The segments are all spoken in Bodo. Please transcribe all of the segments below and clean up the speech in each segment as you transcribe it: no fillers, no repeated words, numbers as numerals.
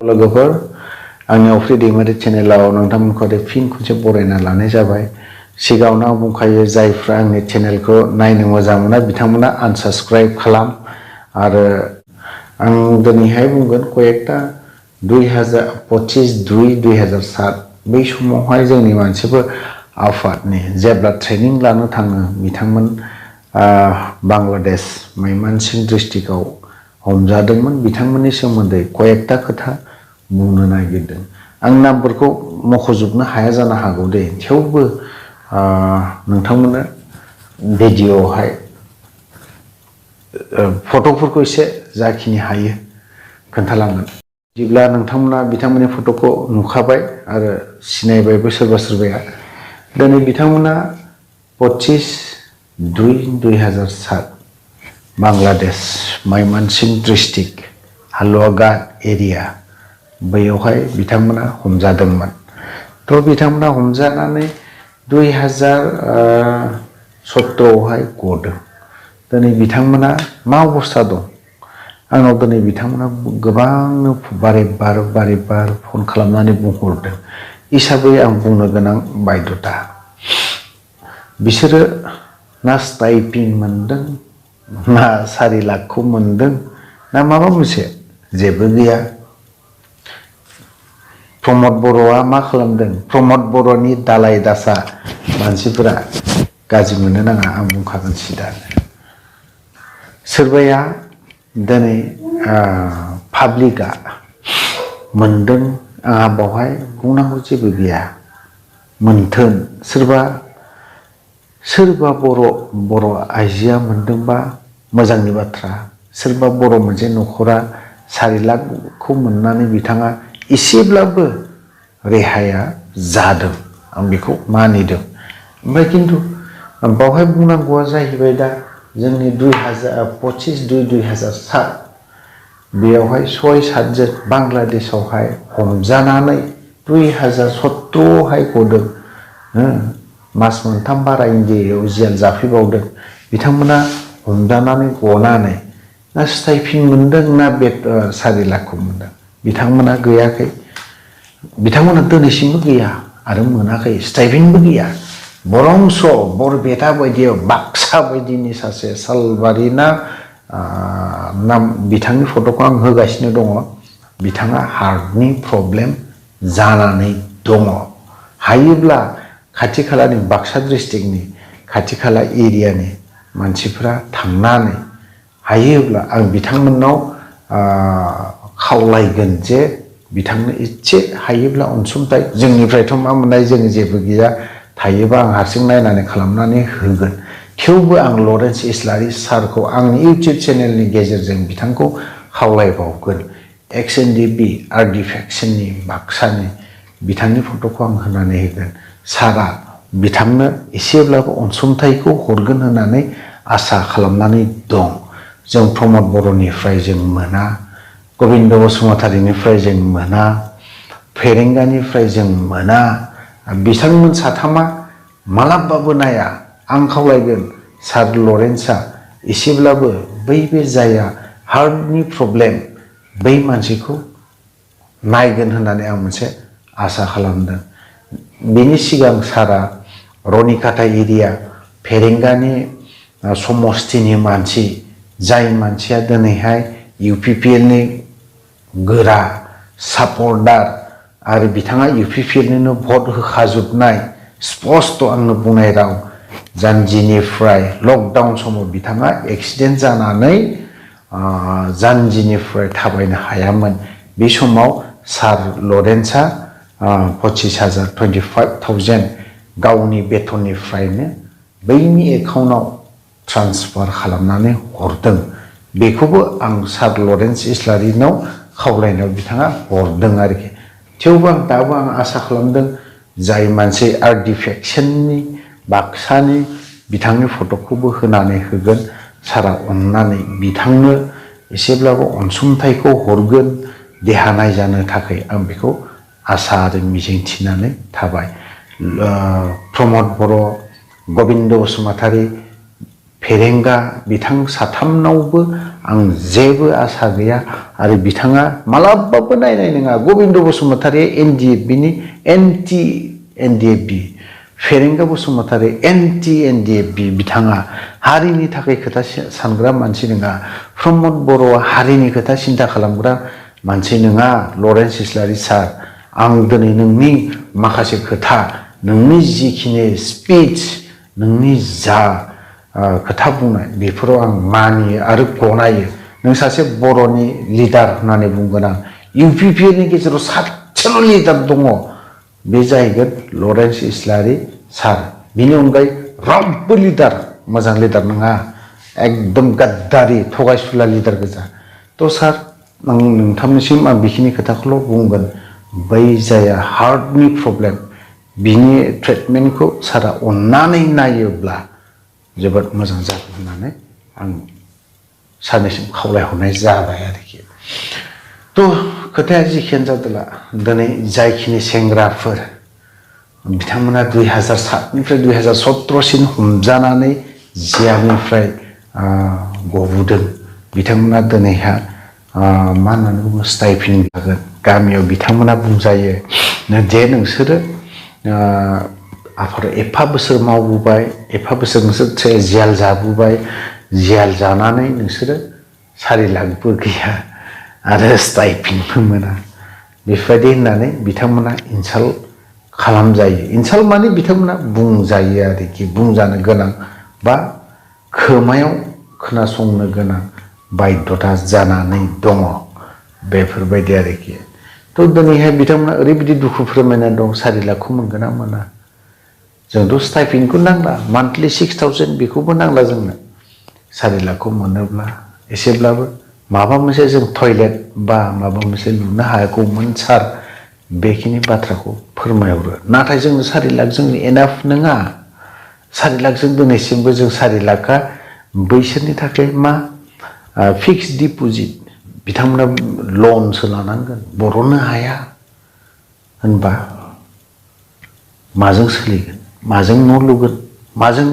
लोगोफोर आंनि अफ्रि दैमारि चेनेलाव नोंथांमोनखौ फिन खनसे बरायना लानाय जाबाय। सिगाङावनो आं बुंखायो जायफ्रा आंनि चेनेलखौ नायनो मोजां मोना बिथांमोना आनसाबस्क्राइब खालाम आरो आं दिनैहाय बुंगोन कयेकटा 2025-2007 बै समावहाय जोंनि मानसिफोर आफादनि जेब्ला ट्रेनिं लानो थाङो बिथांमोन बांलादेश मायमानसिं डिस्ट्रिक्टआव हमजादोंमोन बिथांमोननि सोमोन्दै कयेकटा खोथा बुंनो नागिरदों। आं नामफोरखौ मख'जोबनो हाया जानो हागौ दे, थेवबो नोंथांमोननो भिडिअआवहाय फट'फोरखौ एसे जाखिनि हायो खोन्थालांगोन। बिदिब्ला नोंथांमोना बिथांमोननि फट'खौ नुखाबाय आरो सिनायबायबो सोरबा सोरबाया। दिनै बिथांमोना 25/2/2007 बांलादेश मायमानसिं डिस्ट्रिक्ट हालुवागा एरिया बैयावहाय बिथांमोना हमजादोंमोन। थ' बिथांमोना हमजानानै 2017आवहाय गदों। दिनै बिथांमोना मा अबस्था दं आंनाव दिनै बिथांमोना गोबांनो बारे बार फन खालामनानै बुंहरदों हिसाबै आं बुंनो गोनां बायध'था। बिसोरो ना स्टाइपिं मोनदों ना 4 लाखखौ मोनदों ना माबा मोनसे जेबो गैया। प्रमद बर'आ मा खालामदों? प्रमद बर'नि दालाय दासा मानसिफोरा गाज्रि मोननो नाङा, आं बुंखागोन सिदानो। सोरबाया दिनै पाब्लिकआ मोनदों, आंहा बावहाय बुंनांगौ जेबो गैया, मोनथों। सोरबा बर' आइजोआ मोनदोंबा मोजांनि बाथ्रा। सोरबा बर' मोनसे न'खरा 4 लाखखौ मोननानै बिथाङा एसेब्लाबो रेहाया जादों, आं बेखौ मानिदों। ओमफ्राय खिन्थु बावहाय बुंनांगौआ जाहैबाय दा जोंनि 2025-2007 बेयावहाय 6-7 जोन बांलादेशआवहाय हमजानानै 2017आवहाय गदों। मास मोनथाम बारा इन्डियायाव जेल जाफैबावदों। बिथांमोना हमजानानै गनानै ना स्टाइपिं मोनदों ना 4 लाखखौ मोनदों बिथांमोना गैयाखै। बिथांमोना दिनैसिमबो गैया आरो मोनाखै, स्टाइपिंबो गैया। बरंस' बरपेटा बायदियाव बाक्सा बायदिनि सासे सालबारि ना नाम बिथांनि फट'खौ आं होगासिनो दङ। बिथाङा हार्टनि प्रब्लेम जानानै दङ। हायोब्ला खाथि खालानि बाक्सा डिस्ट्रिक्टनि खाथि खाला एरियानि मानसिफोरा थांनानै हायोब्ला आं बिथांमोननाव खावलायगोन जे बिथांनो एसे हायोब्ला अनसुंथाइ, जोंनिफ्रायथ' मा मोननाय, जों जेबो गैया, थायोबा आं हारसिं नायनानै खालामनानै होगोन। थेवबो आं लरेन्स इस्लारि सारखौ आंनि इउटुब चेनेलनि गेजेरजों बिथांखौ खावलायबावगोन। XNDP आर्टिफेक्सननि बाक्सानि बिथांनि फट'खौ आं होनानै होगोन। सारा बिथांनो एसेब्लाबो अनसुंथाइखौ हरगोन होननानै आसा खालामनानै दं। जों प्रमद बर'निफ्राय जों मोना, गबिन्द बसुमतारीनिफ्राय जों मोना, फेरेंगानिफ्राय जों मोना। बिथांमोन साथामा मालाबाबो नाया। आं खावलायगोन सार लरेन्सआ एसेब्लाबो बे जायहा हार्टनि प्रब्लेम बै मानसिखौ नायगोन होननानै आं मोनसे आसा खालामदों। बेनि सिगां सारा रनिकाटा एरिया फेरेंगानि समस्तिनि मानसि, जाय मानसिया दिनैहाय UPPLनि गोरा सापर्टार आरो बिथाङा UPPLनिनो भट होखाजोबनाय, स्पस्ट' आंनो बुंनाय राव। जानजिनिफ्राय लकडाउन समाव बिथाङा एक्सिडेन्ट जानानै जानजिनिफ्राय थाबायनो हायामोन। बे समाव सार लरेन्सआ 25,000 गावनि बेथननिफ्रायनो बैनि एकाउन्टआव ट्रान्सफार खालामनानै हरदों। बेखौबो आं सार लरेन्स इस्लारिनाव खावलायनायाव बिथाङा हरदों आरोखि। थेवबो दाबो आं आसा खालामदों जाय मानसि आर्टिफेक्सननि बाक्सानि बिथांनि फट'खौबो होनानै होगोन। सारा अननानै बिथांनो एसेब्लाबो अनसुंथाइखौ हरगोन देहा नायजानो थाखाय, आं बेखौ आसा आरो मिजिं थिनानै थाबाय। प्रमद बर', गबिन्द बसुमतारी फेरेंगा बिथां साथामनावबो आं जेबो आसा गैया आरो बिथाङा मालाबाबो नायनाय नङा। गबिन्द बसुमतारी NDFB नि एन्टि NDFB, फेरेंगा बसुमतारी एन्टि NDFB, बिथाङा हारिनि थाखाय खोथा सानग्रा मानसि नङा। प्रमद बर'आ हारिनि खोथा सिन्था खालामग्रा मानसि नङा। लरेन्स इस्लारि सार, आं दिनै नोंनि माखासे खोथा, नोंनि जिखिनि स्पिच, नोंनि जा खोथा बुंनाय, बेफोराव आं मानियो आरो गनायो। नों सासे बर'नि लिडार होननानै बुंगोन आं। UPPA नि गेजेराव सासेल' लिडार दङ, बे जाहैगोन लरेन्स इस्लारि सार। बिनि अनगायै रावबो लिडार मोजां लिडार नङा, एकदम गाद्दारि थगायसुला लिडार गोजा। थ' सार, आं नोंथांनिसिम आं बेखिनि खोथाखौल' बुंगोन, बै जाया हार्टनि प्रब्लेम, बिनि ट्रिटमेन्टखौ सारा अननानै नायोब्ला जोबोद मोजां जागोन होननानै आं सारनिसिम खावलायहरनाय जाबाय आरोखि। थ' खोथाया जिखियानो जादोंला, दिनै जायखिनि सेंग्राफोर बिथांमोना 2007 निफ्राय 2017 सिम हमजानानै जेलनिफ्राय गबोदों, बिथांमोना दिनैहा मा होननानै बुङो, स्टाइपेन्ड लागोन। गामियाव बिथांमोना बुंजायो जे नोंसोरो आफादाव एफा बोसोर मावबोबाय, एफा बोसोर नोंसोर जेल जाबोबाय, जेल जानानै नोंसोरो 4 लाखबो गैया आरो स्टाइपेन्डबो मोना, बेफोरबायदि होननानै बिथांमोना इनसाल्ट खालामजायो। इनसाल्ट माने बिथांमोना बुंजायो आरोखि, बुंजानो गोनां बा खोमायाव खोनासंनो गोनां बायध'था जानानै दङ, बेफोरबायदि आरोखि। थ' दिनैहाय बिथांमोना ओरैबायदि दुखु फोरमायनानै दं, 4 लाखखौ मोनगोन ना मोना। जोंथ' स्टाइपेन्डखौ नांला, मान्थलि 6000 बेखौबो नांला जोंनो। 4 लाखखौ मोनोब्ला एसेब्लाबो माबा मोनसे जों टयलेट बा माबा मोनसे लुनो हागौमोन सार, बेखिनि बाथ्राखौ फोरमायहरो। नाथाय जोंनो 4 लाख जोंनि एनाफ नङा। 4 लाखजों दिनैसिमबो जों 4 लाखआ बैसोरनि थाखाय मा फिक्स डिप'जिट, बिथांमोना लनसो लानांगोन, बरननो हाया होनबा माजों सोलिगोन, माजों न' लुगोन, माजों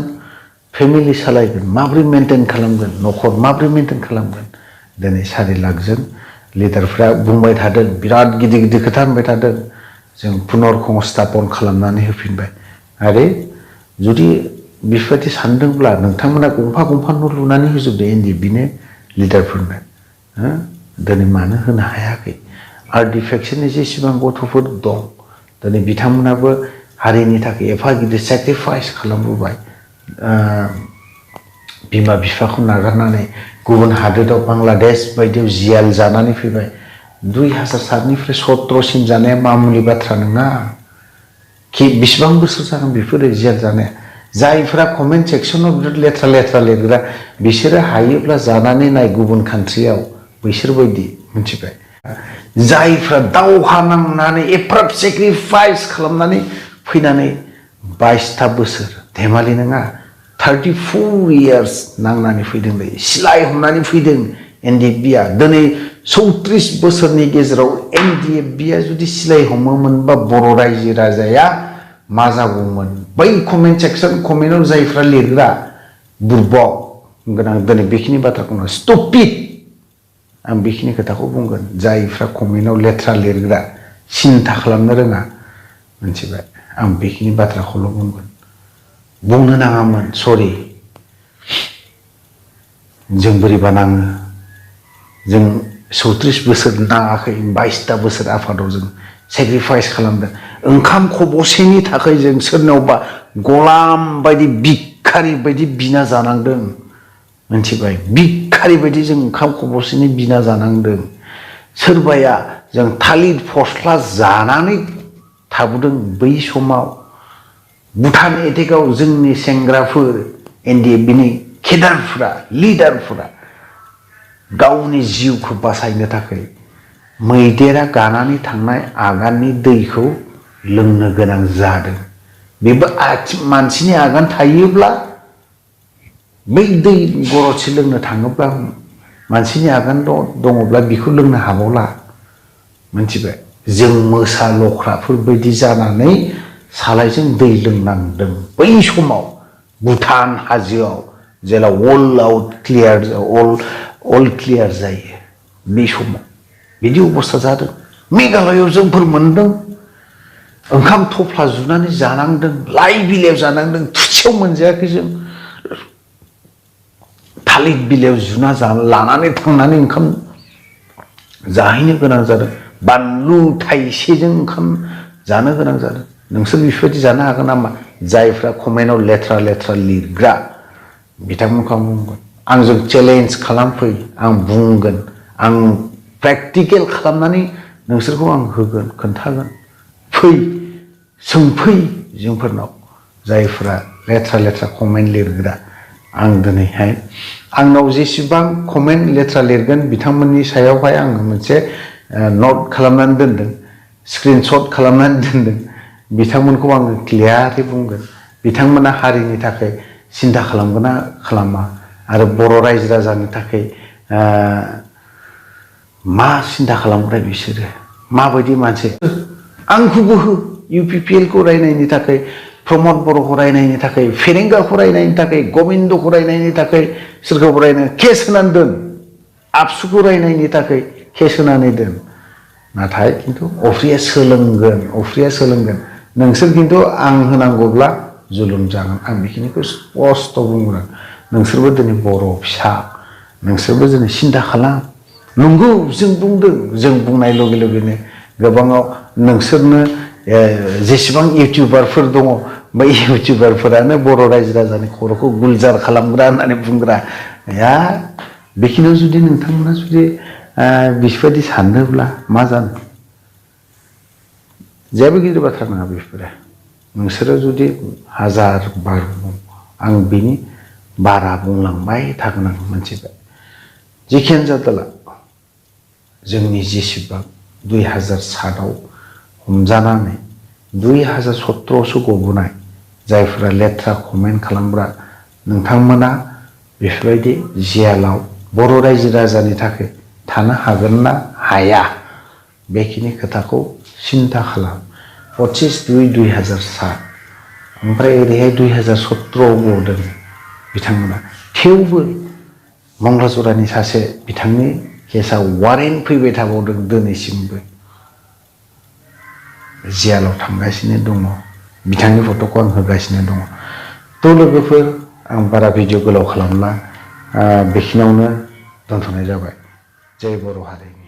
फेमिलि सालायगोन, माब्रै मेनटेन खालामगोन, न'खर माब्रै मेनटेन खालामगोन। दिनै 4 लाखजों लिडारफ्रा बुंबाय थादों, बिराद गिदिर गिदिर खोथा होनबाय थादों, जों पुनर्संस्थापन खालामनानै होफिनबाय। आरो जुदि बेफोरबायदि सानदोंब्ला नोंथांमोना गंफा गंफा न' लुनानै होजोबदो NDFB लिडारफोरनो, दिनै मानो होनो हायाखै। आर्ट डिफेक्सननि जेसेबां गथ'फोर दं, दिनै बिथांमोनाबो हारिनि थाखाय एफा गिदिर सेक्रिफाइस खालामबोबाय, बिमा बिफाखौ नागारनानै गुबुन हादोराव बांलादेश बायदियाव जेल जानानै फैबाय। 2007 निफ्राय 17 सिम जानाया मामुलि बाथ्रा नङा। बेसेबां बोसोर जागोन बेफोरो जेल जानाया। जायफोरा कमेन्ट सेक्सनाव बिराद लेथ्रा लेथ्रा लिरग्रा, बिसोरो हायोब्ला जानानै नाय गुबुन कान्ट्रियाव, बैसोरबायदि मिथिबाय। जायफ्रा दावहा नांनानै एफ्राब सेक्रिफाइस खालामनानै फैनानै 22टा बोसोर, धेमालि नङा, 34 years नांनानै फैदों, सिलाय हमनानै फैदों NDFBआ। दिनै 34 बोसोरनि गेजेराव NDFBआ जुदि सिलाय हमोमोनबा बर' रायजो राजाया मा जागौमोन। बै कमेन्ट सेक्सन, कमेन्टआव जायफ्रा लिरग्रा बुरबक गोनां, दिनै बेखिनि बाथ्राखौ स्टुपिड, आं बेखिनि खोथाखौ बुंगोन। जायफ्रा कमेन्टआव लेथ्रा लिरग्रा, सिन्था खालामनो रोङा, मिथिबाय। आं बेखिनि बाथ्राखौल' बुंगोन। बुंनो नाङामोन, सरि, जों बोरैबा नाङो। जों 34 बोसोर नाङाखै, 22टा बोसोर आफादाव जों सेक्रिफाइस खालामदों। ओंखाम खबसेनि थाखाय जों सोरनावबा गलाम बायदि, भिखारि बायदि बिना जानांदों, मिथिबाय। भिखारि बायदि जों ओंखाम खबसेनि बिना जानांदों। सोरबाया जों थालिर फस्ला जानानै थाबोदों। बै समाव भुटान एटेकआव जोंनि सेंग्राफोर, NDFBनि केडारफोरा, लिडारफोरा गावनि जिउखौ बासायनो थाखाय मैदेरा गानानै थांनाय आगाननि दैखौ लोंनो गोनां जादों। बेबो मानसिनि आगान थायोब्ला, बै दै गरदसे लोंनो थाङोब्ला, मानसिनि आगान दङब्ला बेखौ लोंनो हाबावला, मिथिबाय। जों मोसा लख्राफोर बायदि जानानै सालायजों दै लोंनांदों बै समाव भुटान हाजोआव जेला अल आउट क्लियार अल क्लियार जायो बे समाव बिदि अबस्था जादों। मेघालयआव जोंफोर मोनदों ओंखाम थफ्ला जुनानै जानांदों, लाइ बिलाइयाव जानांदों, थुथियाव मोनजायाखै जों थालिर बिलाइयाव जुना लानानै थांनानै ओंखाम जाहैनो गोनां जादों। बानलु थाइसेजों ओंखाम जानो गोनां जादों। नोंसोर बेफोरबायदि जानो हागोन नामा? जायफ्रा कमेन्टआव लेथ्रा लेथ्रा लिरग्रा बिथांमोनखौ आं बुंगोन, आंजों चेलेन्ज खालामफै, आं बुंगोन, आं प्रेक्टिकेल खालामनानै नोंसोरखौ आं होगोन, खोन्थागोन। फै सोंफै जोंफोरनाव जायफ्रा लेथ्रा लेथ्रा कमेन्ट लिरग्रा। आं दिनैहाय आंनाव जेसेबां कमेन्ट लेथ्रा लिरगोन बिथांमोननि सायावहाय आङो मोनसे नट खालामनानै दोनदों, स्क्रिनशट खालामनानै दोनदों। बिथांमोनखौ आङो क्लियारै बुंगोन बिथांमोना हारिनि थाखाय सिन्था खालामगोन ना खालामा आरो बर' रायजो राजानि थाखाय मा सिन्था खालामग्रा बिसोरो माबायदि मानसि। आंखौबो हो UPPL खौ रायनायनि थाखाय, प्रमद बर'खौ रायनायनि थाखाय, फेरेंगाखौ रायनायनि थाखाय, गबिन्दखौ रायनायनि थाखाय, सोरखौबा रायनाय केस होनानै दोन, आबसुखौ रायनायनि थाखाय केस होनानै दोन। नाथाय खिन्थु अफ्रिया सोलोंगोन नोंसोर खिन्थु आं होनांगौब्ला जुलुम जागोन। आं बेखिनिखौ स्पस्ट बुंगोन। नोंसोरबो दिनै बर' फिसा, नोंसोरबो दिनै सिन्था खालाम। नंगौ जों बुंदों, जों बुंनाय लगे लगेनो गोबाङाव नोंसोरनो जेसेबां इउटिउबारफोर दङ बै इउटिउबारफोरानो बर' रायजो राजानि खर'खौ गुलजार खालामग्रा होननानै बुंग्रा। बेखिनियाव जुदि नोंथांमोना जुदि बेफोरबायदि सानोब्ला मा जानो? जेबो गिदिर बाथ्रा नङा बेफोरो। नोंसोरो जुदि हाजार बार आं बिनि बारा बुंलांबाय थागोन आं मोनथिबाय। जिखियानो जादोला जोंनि जेसेबां 2007आव हमजानानै 2017आवसो गबोनाय जायफोरा लेथ्रा कमेन्ट खालामग्रा नोंथांमोना बेफोरबायदि जेलाव बर' रायजो राजानि थाखाय थानो हागोन ना हाया बेखिनि खोथाखौ सिन्था खालाम। 25/2/2007 ओमफ्राय ओरैहाय 2017आव गदों बिथांमोना। थेवबो मंगलाजरानि सासे बिथांनि केसआ वारेन्ट फैबाय थाबावदों दिनैसिमबो जेलाव थांगासिनो दङ। बिथांनि फट'खौ आं होगासिनो दङ। थ' लोगोफोर आं बारा भिडिअ गोलाव खालामला, बेखिनियावनो दोनथ'नाय जाबाय। जय बर' हारिनि।